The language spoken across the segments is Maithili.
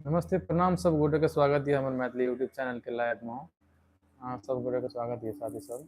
नमस्ते प्रणाम सब गोटे के स्वागत है हमर मैथिली यूट्यूब चैनल के लाइव में। अहाँ सब गोटे के स्वागत है साथी सब।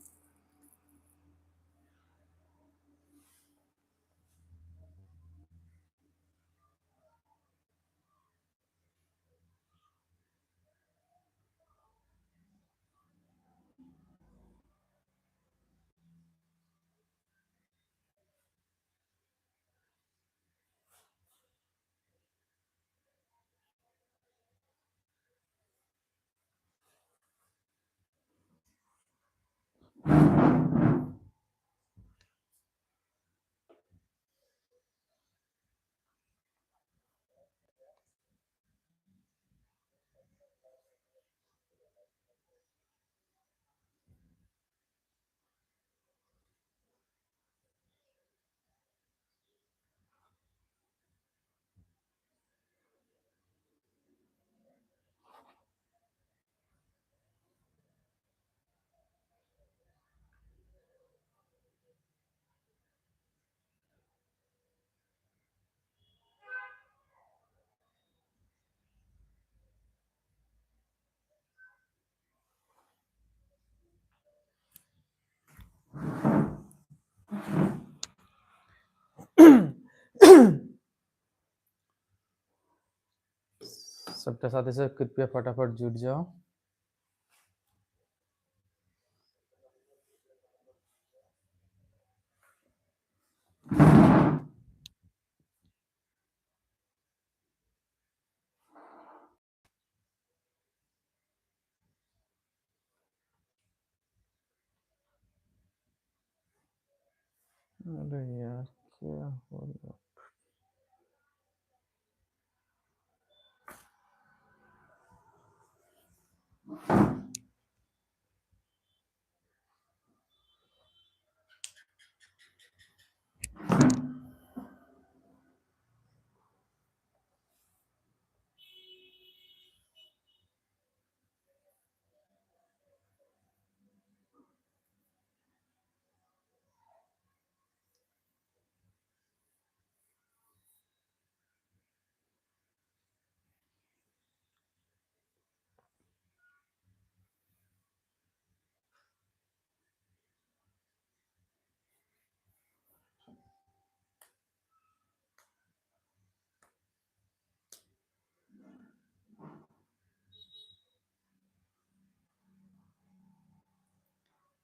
सबटा साथी सब कृपया फटाफट जुट जाओ। अरे यार क्या हो गया।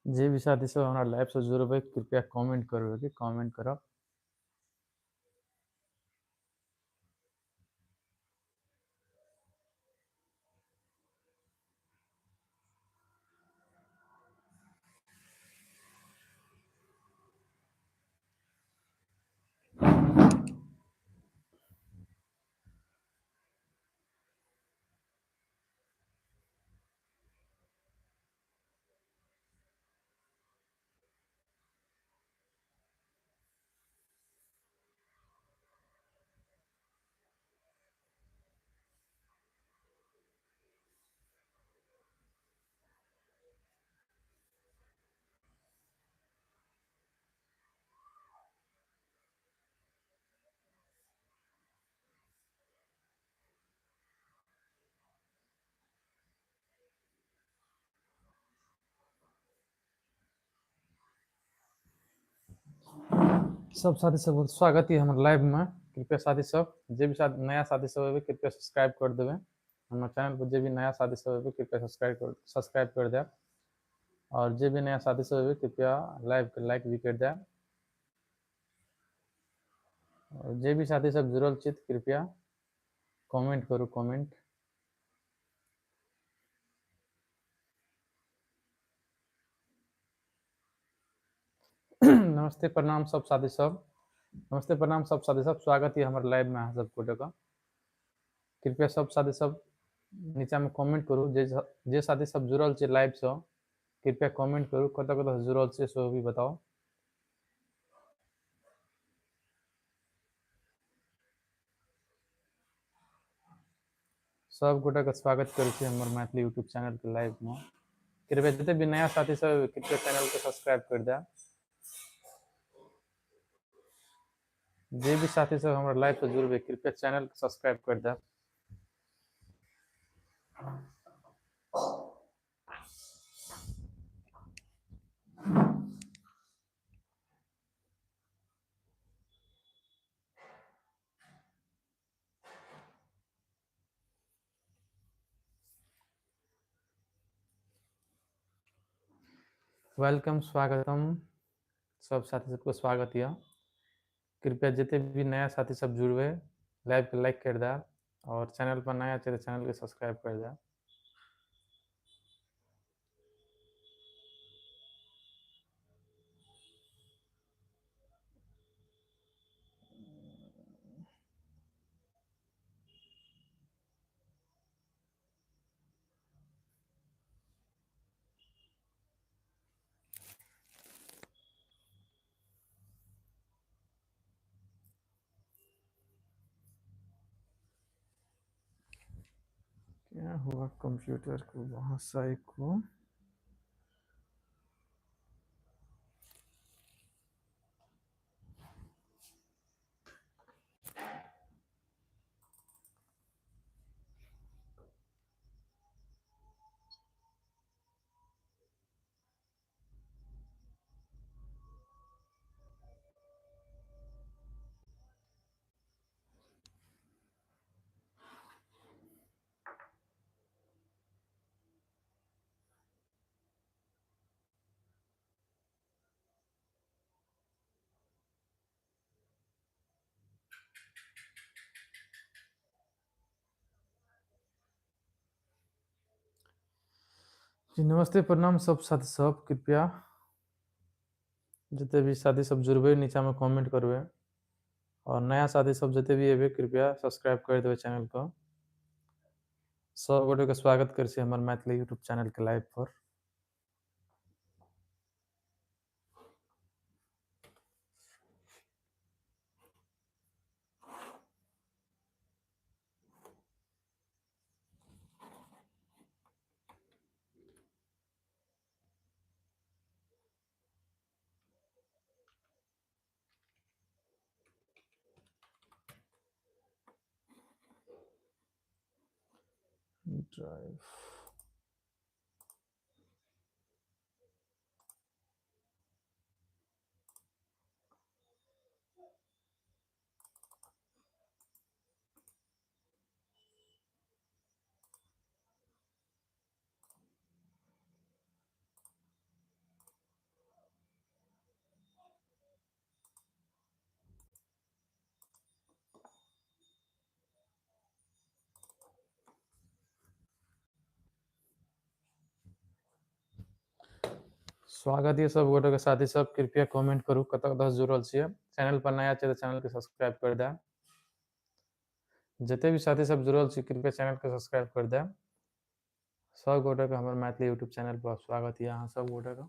जे भी साथी सब हमारा लाइव से जुड़बै कृपया कमेंट करबै कि कमेंट करब। सब साथी सब स्वागत है हमारे लाइव में। कृपया साथी सब जे भी साथ नया साथी सब है कृपया सब्सक्राइब कर देवे हमारे चैनल पर। जे भी नया साथी सब है कृपया सब्सक्राइब कर दे और जे भी नया साथी सब है कृपया लाइव के लाइक भी कर दे और जे भी साथी सब जुड़ल छी कृपया कमेंट करू कमेंट। नमस्ते प्रणाम सब साथी सब, नमस्ते प्रणाम सब साथी सब, स्वागत है हमारे लाइव में अहाँ सब गोटे का। कृपया सब साथी सब नीचा में कमेंट करू, जे जे साथी सब जुड़ल छे लाइव से कृपया कमेंट करू, कतऽ कतऽ जुड़ल छे सेहो भी बताओ। सब गोटे के स्वागत करै छी हमर मैथिली यूट्यूब चैनल के लाइव में। कृपया जते भी नया साथी सब कृपया चैनल के सब्सक्राइब कर दे। जे भी साथी सब हमारे लाइव से जुड़बे कृपया चैनल के सब्सक्राइब कर दे। Welcome, स्वागतम सब साथी सबको स्वागत यऽ। कृपया जितने भी नया साथी सब जुड़वे लाइव के लाइक कर दा और चैनल पर नया छै चैनल के सब्सक्राइब कर दा। क्या हुआ कंप्यूटर को, बहुत सारे को जी। नमस्ते, प्रणाम सब साथी सब। कृपया जितने भी साथी सब जुड़बे नीचा में कमेंट करबे और नया साथी सब जितने भी एबे कृपया सब्सक्राइब कर देबे चैनल को। सब गोटे के स्वागत कर छी हमर मैथिली यूट्यूब चैनल के लाइव पर। ड्राइव स्वागत है सब गोटे के साथी सब। कृपया कमेंट करू कतऽ कतऽ जुड़ल छियै। चैनल पर नया छै तऽ चैनल के सब्सक्राइब कर दे। जते भी साथी सब जुड़ल छी कृपया चैनल के सब्सक्राइब कर दे। सब गोटे के हमर मैथिली यूट्यूब चैनल पर स्वागत है अहाँ सब गोटे के।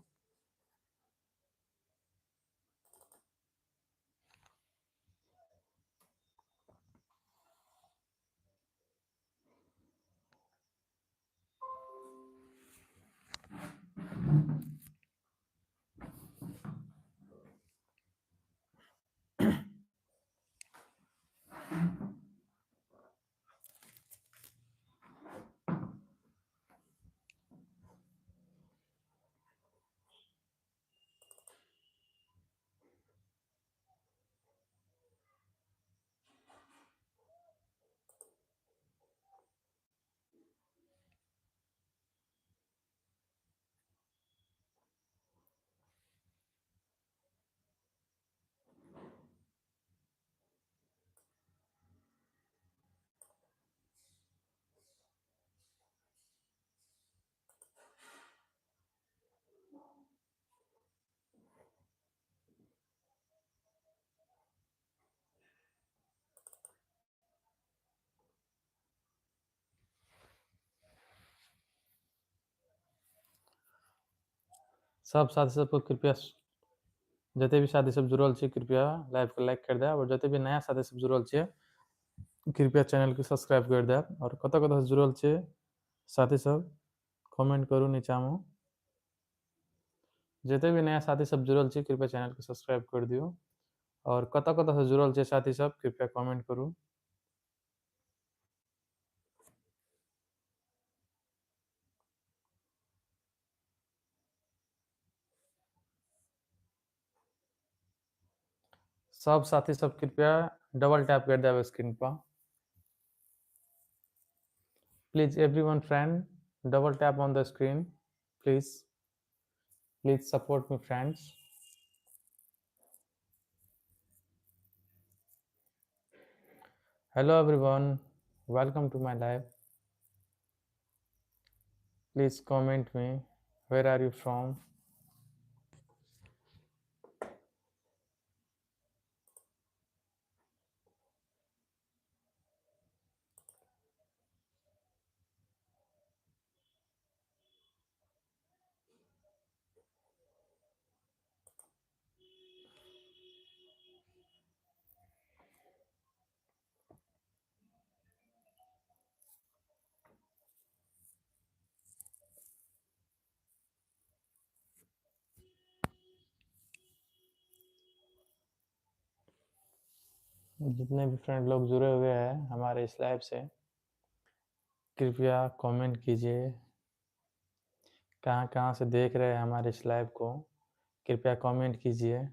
सब साथी सबको कृपया जते भी साथी सब जुड़ल छी कृपया लाइव के लाइक कर दे और जते भी नया साथी सब जुड़ल छी कृपया चैनल के सब्सक्राइब कर दे। और कतऽ कतऽ जुड़ल छी साथी सब कमेंट करू नीचा में। जते भी नया साथी सब जुड़ल छी कृपया चैनल के सब्सक्राइब कर दियो और कतऽ कतऽ से जुड़ल छी साथी सब कृपया कमेंट करू। सब साथी सब कृपया डबल टैप कर देब screen per. Please everyone friend double tap on the screen, please please support me friends. Hello everyone, welcome to my live. Please comment me where are you from. जितने भी फ्रेंड लोग जुड़े हुए हैं हमारे इस लाइव से, कृपया कमेंट कीजिए कहाँ कहाँ से देख रहे हैं हमारे इस लाइव को, कृपया कमेंट कीजिए।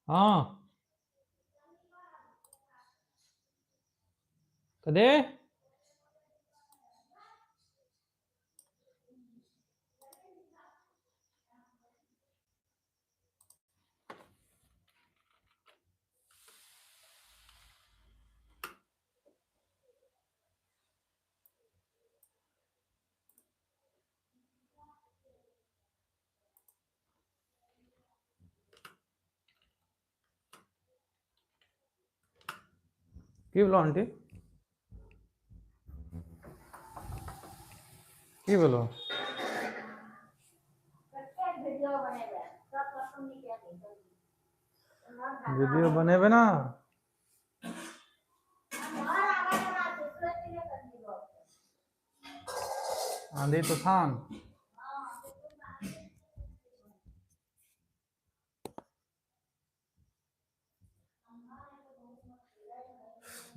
हाँ कदे की बोलो आंटी, की बोलो? वीडियो बनेबे ना। आंधी तूफान।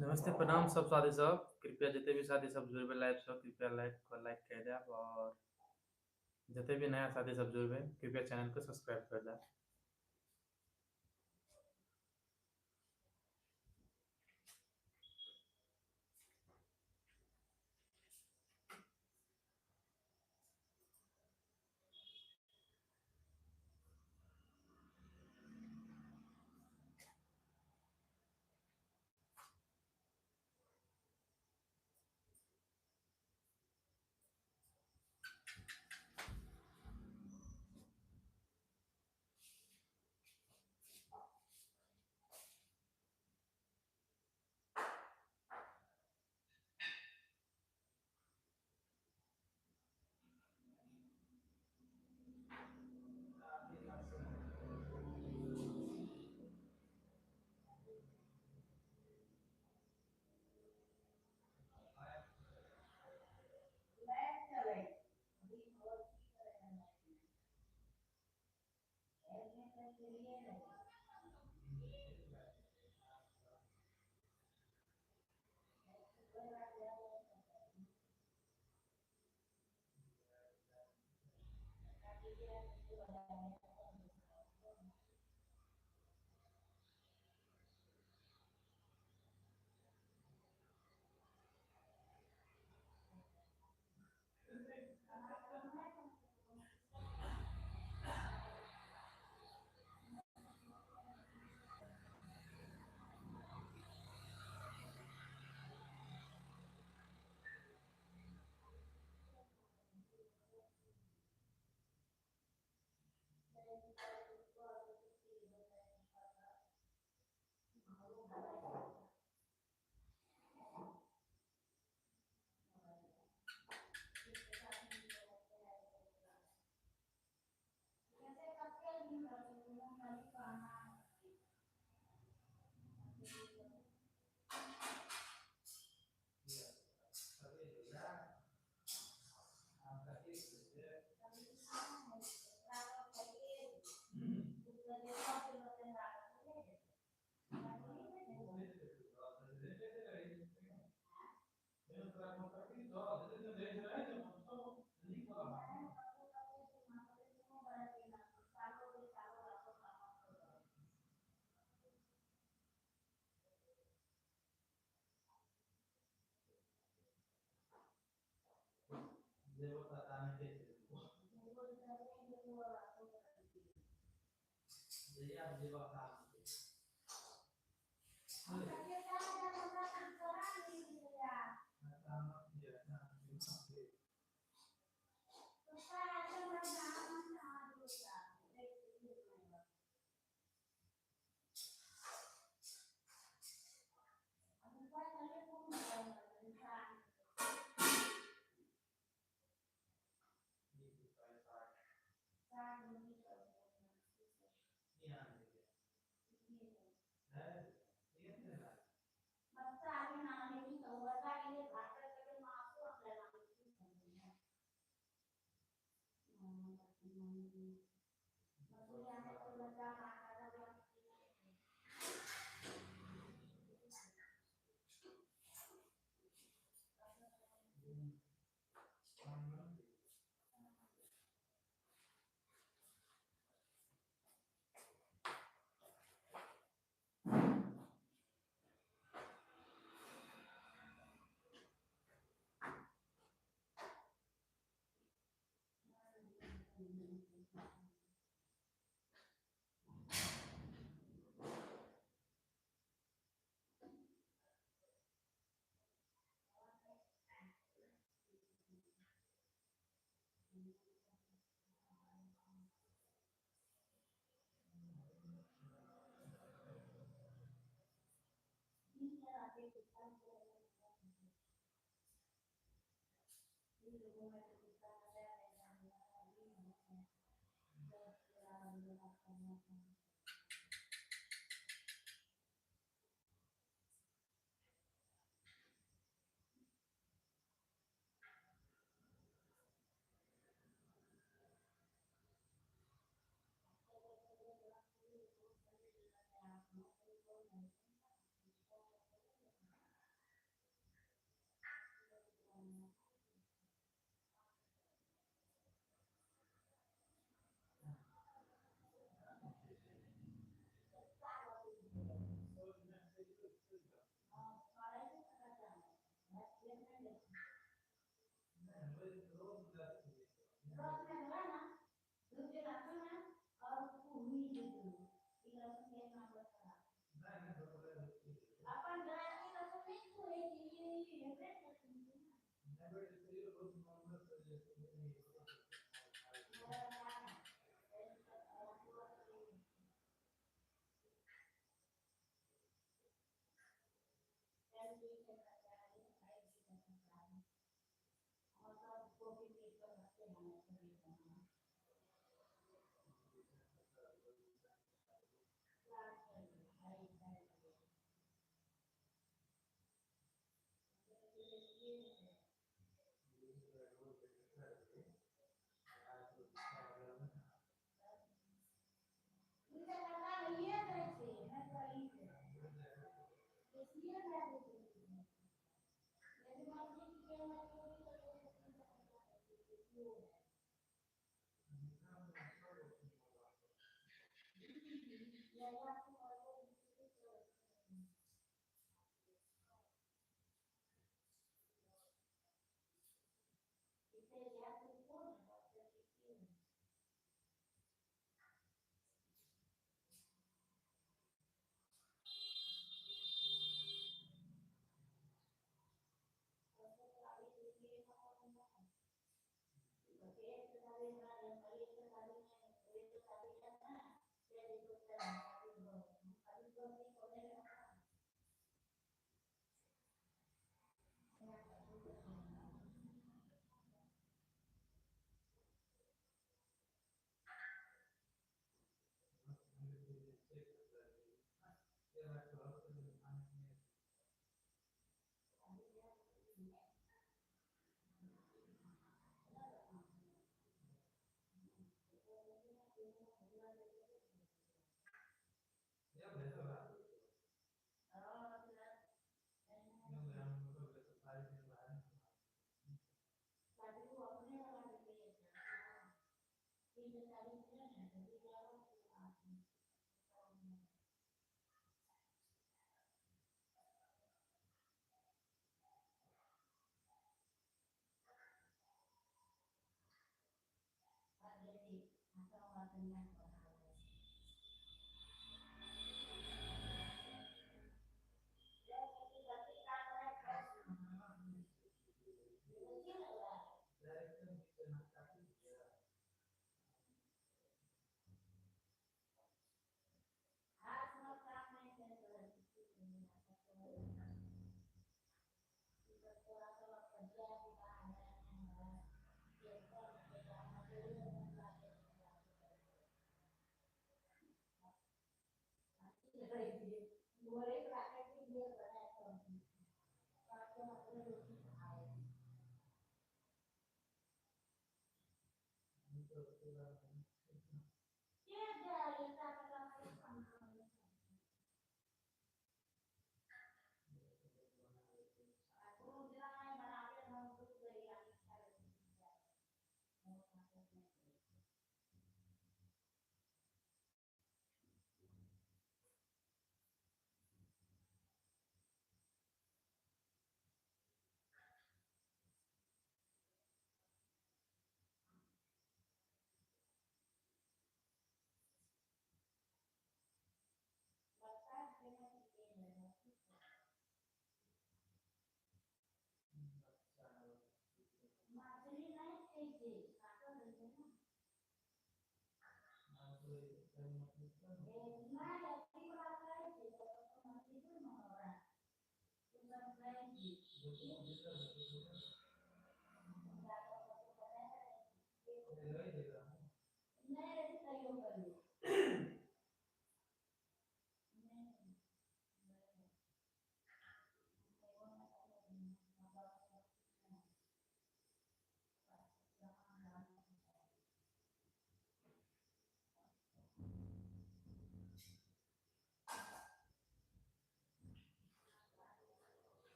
नमस्ते प्रणाम सब साथी सब, कृपया जितने भी साथी सब जुड़बे लाइव सब कृपया लाइव को लाइक कर देब और जितने भी नया साथी सब जुड़बे कृपया चैनल को सब्सक्राइब कर देब।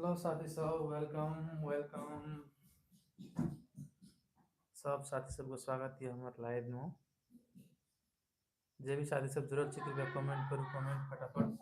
हेलो साथी सब, welcome welcome. सब साथी सबके स्वागत है हमर लाइव में। जे भी साथी सब जुड़ल छी कृपया कमेंट करू, कमेंट फटाफट।